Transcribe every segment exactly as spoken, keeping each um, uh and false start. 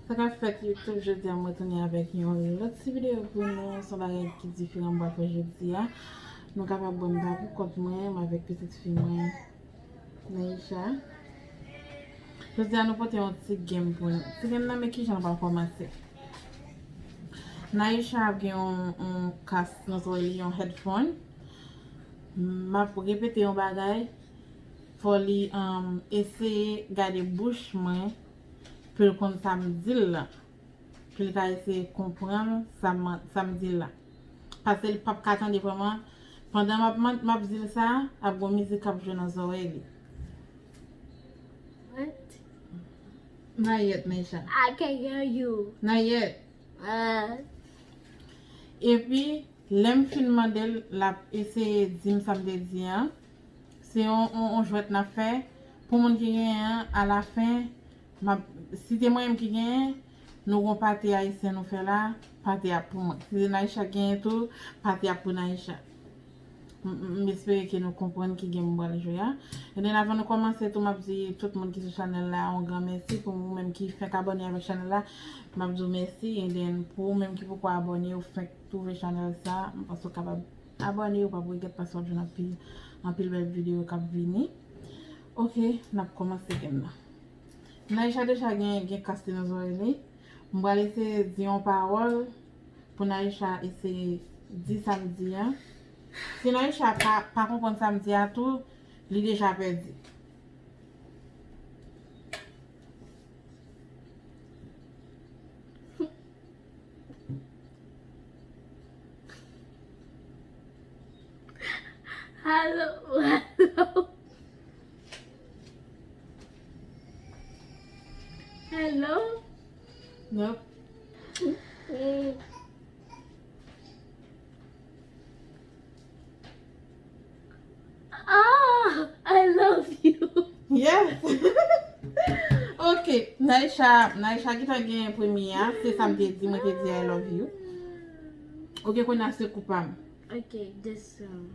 Sa k ap fèt YouTube, jodi a m retounen avèk yon lòt ti videyo pou nou. Se yon bagay ki diferan m pral fè jodi a. Nou kapab wè m pa pou kont mwen, m avèk pitit fi mwen, Naisha. Jodi a nou pote yon ti game pou nou. Ti game nan, men kijan l pral kòmanse. Naisha ap gen yon, yon kas nan zòrèy li, yon headphone. M ap repete yon bagay. Fò li, um, eseye gade bouch mwen pou l konn sa m di l lan. Pou l ka eseye konprann sa m, sa m di l la. Paske li p ap ka tande vrèman. Pandan m ap, man- m ap di l sa, ap gon mizik k ap jwe nan zòrèy li. What? Not yet, Naisha. I can hear you. Not yet. Uh. Epi, lè m fin mande l, l ap eseye di m sa m te di an. Se yon, yon, yon jwèt n ap fè. Pou moun ki genyen an, alafen, m ap, si te mwen menm ki genyen, nou gon pate ayisyen nou fè la, pate a pou mwen. Si se Naisha ki genyen tou, pate a pou Naisha. M, m, m espere ke nou konprann ki game m pral jwe a. And then, avan nou kòmanse tou, m ap di tout moun ki sou chanèl la yon gran mèsi. Pou ou menm ki fenk abòne avèk chanèl la, m ap di w mèsi. And then, pou ou menm ki poko abòne, ou fenk twouve chanèl sa, m panse w kapab abòne, ou p ap regrèt paske w ap jwenn anpil, anpil bèl videyo k ap vini. Ok, n ap kòmanse game nan. Naisha deja gen, gen kas li nan zòrèy li. M pral eseye di yon pawòl pou Naisha eseye di sa m di an. Si Naisha pa, pa konprann sa m di a tou, li deja pèdi. Hello, hello. Hello? Nope. Mm. Ah, I love you. Yes. Ok, Naisha, Naisha ki ta gen premye a, se sa m te di, mwen te di I love you. Ok, kounye a se kou pa m. Ok, this one.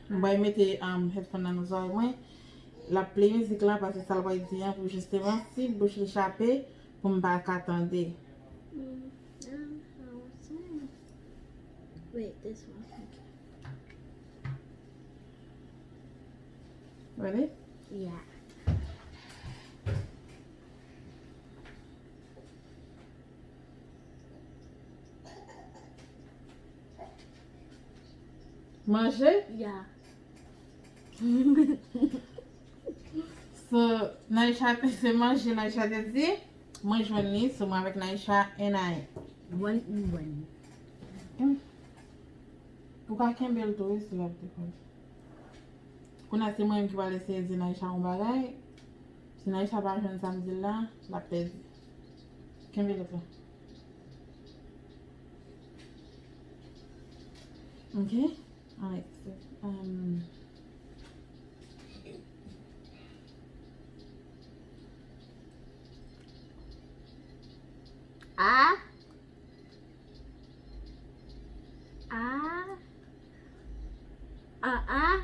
M bay mete, um, headphone nan nan zòrèy mwen. L ap play mizik la, paske sa l pral di an pou jisteman, si bouch li chape, pou m pa ka tande. Mm, um, I was saying. Wait, this one. Okay. Ready? Yeah. Manje? Yeah. So, Naisha te, se manje Naisha te di, mwen jwenn li, so mwen avèk Naisha and I. One and one. Hmm. Ou ka kenbe l tou, wi, si l ap dekonn. Kounye a se mwen menm ki pral eseye di Naisha yon bagay. Si Naisha pa jwenn sa m di l la, l ap pèdi. Kenbe lòt la. Ok? Alright, so, um, ah. Ah. Ah, ah.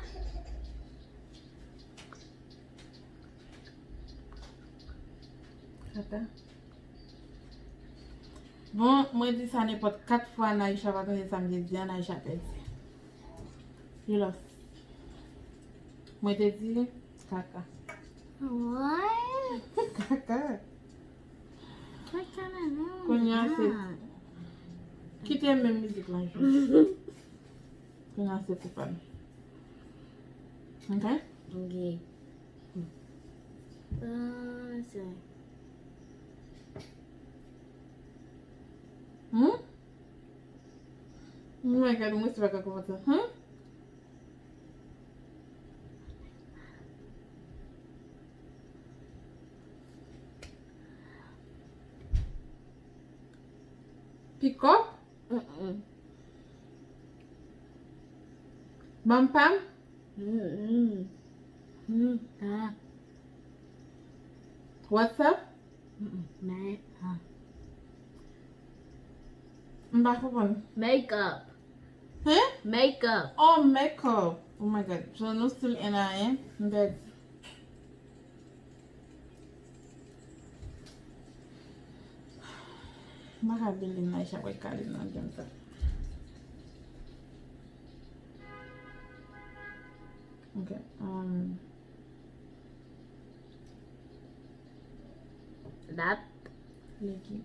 Tata. Bon, mwen di sa nenpòt kat fwa, Naisha pa tande sa m te di an, Naisha pèdi. You lost. Mwen te di kaka. What? Kaka. What kind of name is that? Kounye a se, kite menm mizik lan jwe. Kounye a se kou pa m. Ok? Ok. Ah, se. Hmm? Mwen gade mwen si pa ka kòmanse. Hmm? Pick up? Mm-mm. Ban m pa m? Mm-mm. Mm, ah. What's up? Mm-mm. Men, ah. M pa konprann. Makeup. Hein? Makeup. Oh, makeup. Oh my God. So, nou still in a, hein? M pèdi. M pa ka believe Naïcha pral kale m nan game sa. Ok. Um, That Legim.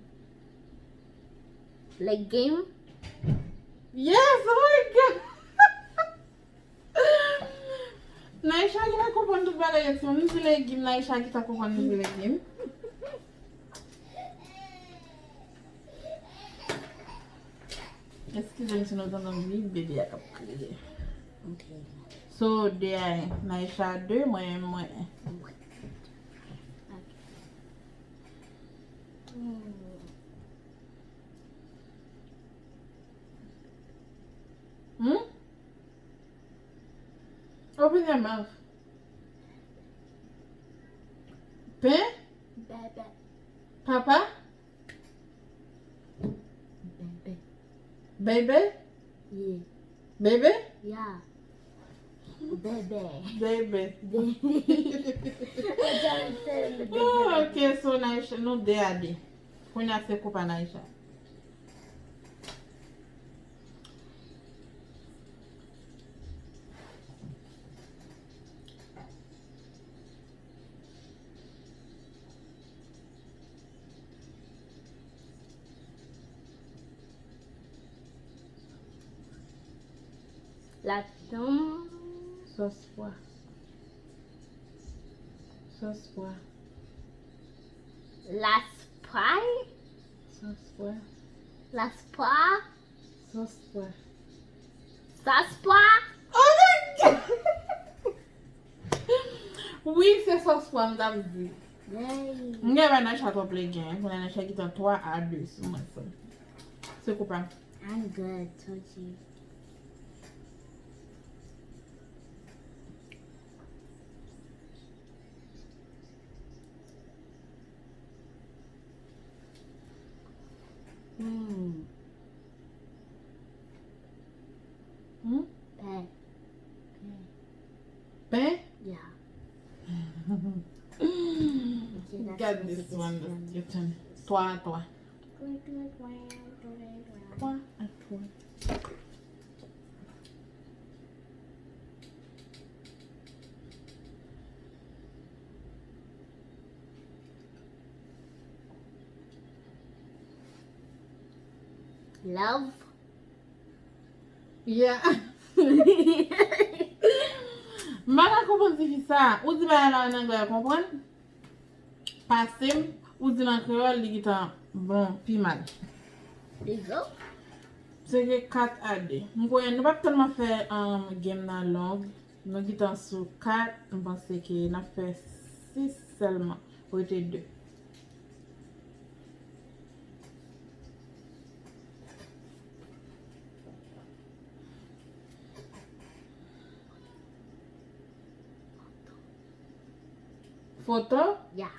Legim. Yes, oh my God. Naïcha ki ta konprann tout bagay yo, si m di legim, Naïcha ki ta konprann m di legim. Eskize m si nou tande yon gri bebe a k ap kriye. Ok. So, de a en. Naïcha de, mwen menm mwen en. Hmm? Open your mouth. Pen? Bebe. Papa? Bebe. Baby? Yeah. Baby? Yeah. Bebe. Baby. Bebe. Oh, ok, so Naïcha, nou de a de. Kounye a se koup a Naïcha. La tom. Sòs pwa. Sòs pwa. Las pay. Sòs pwa. Las pwa. Sòs pwa. Sas pwa. Oh my God! Wi, se sòs pwa m t ap di. Yay. M gen bay Naïcha twòp legen. Konnen Naïcha gentan twa a de sou mwen sa. Se koup a. I'm good, Toji. Hmm. Hmm? Pen. Pen? Yeah. Gad this one. Twa a twa. Twa a twa. Love. Yeah. M pa ka konprann tifi sa. Ou di bagay la an anglè, konprann? Pase m, ou di l an kreyòl, li gentan bon, pi mal. There you go. Se ke kat a de. M kwè nou p ap tèlman fè um, game nan long. Nou gentan sou kat, m panse ke n ap fè sis sèlman. Rete de. Foto? Yeah.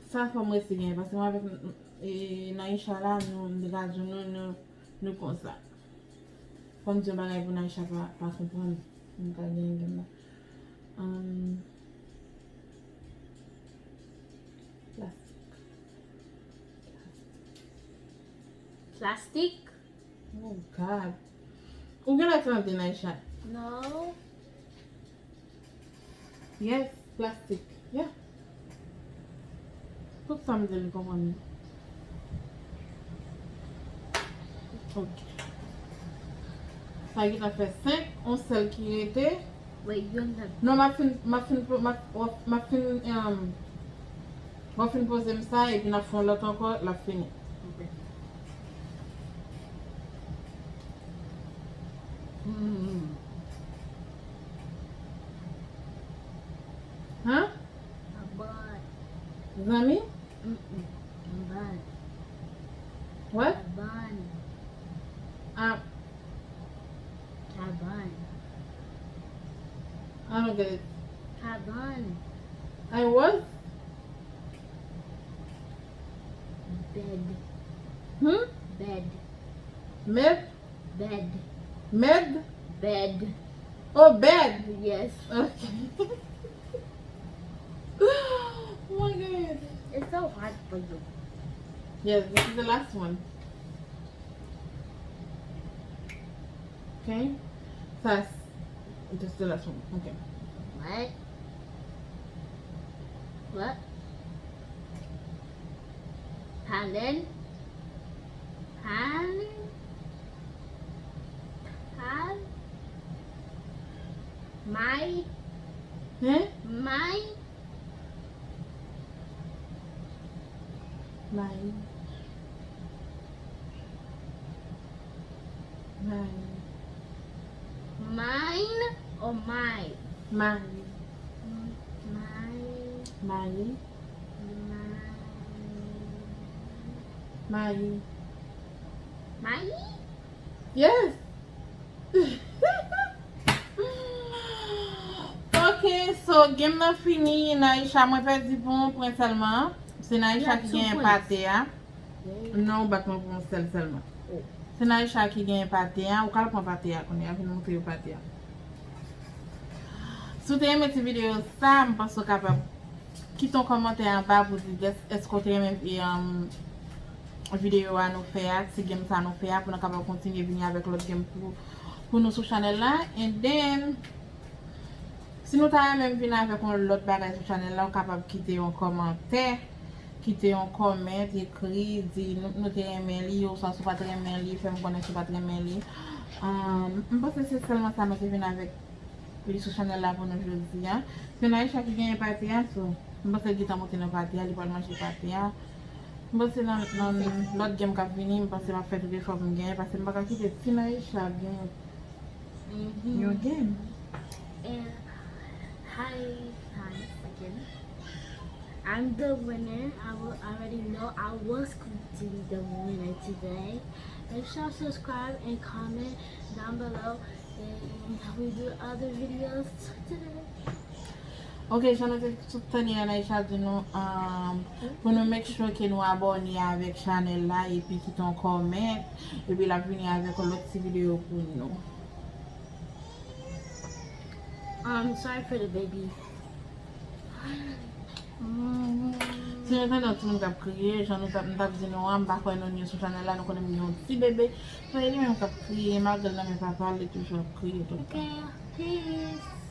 Sa fò m resi gen, paske mwen avèk e, Naïcha la, nou, m te ka di nou, nou, nou konsa. Fò m di yon bagay pou Naïcha pa, pa konprann. M ka gen gen la. Um, plastik. Plastik. Oh God. Ou genlè tande Naïcha? No. Yes, plastik. Yeah. Tout sa m di l konprann. Ok. Sa gentan fè senk, on sèl ki rete. Wait, you have Non, m ap fin, m ap fin, m ap, m ap fin, um, w ap fin poze m sa, epi n ap fè yon lòt ankò, l ap fini. Okay. Hmm. Hein? Kabann. Zanmi? Mm-mm. Kabann. What? Kabann. Ah, Kabann. I don't get it. Kabann. I was? Bed. Hmm? Bed. Med? Bed. Med? Bed. Oh, bed. Yes. Okay. Oh my God. It's so hard for you. Yes, this is the last one. Okay? So that's, this is the last one. Okay. What? What? Pardon? Pardon? Pardon? My? Hein? My? Mine. Mine. Mine or my? Mine. My. Mine. My. Mine. My? Yes. Ok, so game nan fini. Naisha, mwen pèdi pou yon pwen sèlman. Se Naisha ki genyen pate a. Non, ou bat mwen pou yon sèl sèlman. Se Naisha ki genyen pate a. Ou ka al pran pate a kounye a, vin montre yo pate a. Si w te renmen ti videyo sa, m panse w kapab kite yon kòmantè anba pou di èske w te renmen, um, videyo a nou fè a, ti game sa nou fè a, pou nou kapab kontinye vini avèk lòt game pou, pou nou sou chanèl la. And then, si nou ta renmen vin avèk yon lòt bagay sou chanèl la, ou kapab kite yon kòmantè, kite yon comment, ekri, di nou, nou te renmen li, oswa si w pa t renmen li, fè m konnen si w pa t renmen li. Um, m panse se sèlman sa nou te vin avèk li sou chanèl la pou nou jodi a. Se Naisha ki genyen pate a, so, m panse l gentan monte nan pate a, li pral manje pate a. M panse nan, nan lòt game k ap vini, m panse m ap fè tout efò pou m genyen, paske m pa ka kite ti Naisha genyen yon game. And hi, hi, second. I'm the winner. I will already know I was going to be the winner today. Make sure to subscribe and comment down below, and we do other videos today. Ok, jan nou te sot tande a, Naisha di nou, um, pou nou make sure ke nou abòne avèk chanèl la, epi kite yon comment, epi l ap vini avèk yon lòt ti videyo pou nou. Um, sorry for the baby. Si nou tande yon timoun k ap kriye, jan nou t ap, m t ap di nou an, m pa kwè nou ni sou chanèl la, nou konnen m gen yon ti bebe. Men li menm k ap kriye, malgre l nan men papa l, li toujou ap kriye tout tan. Okay, peace.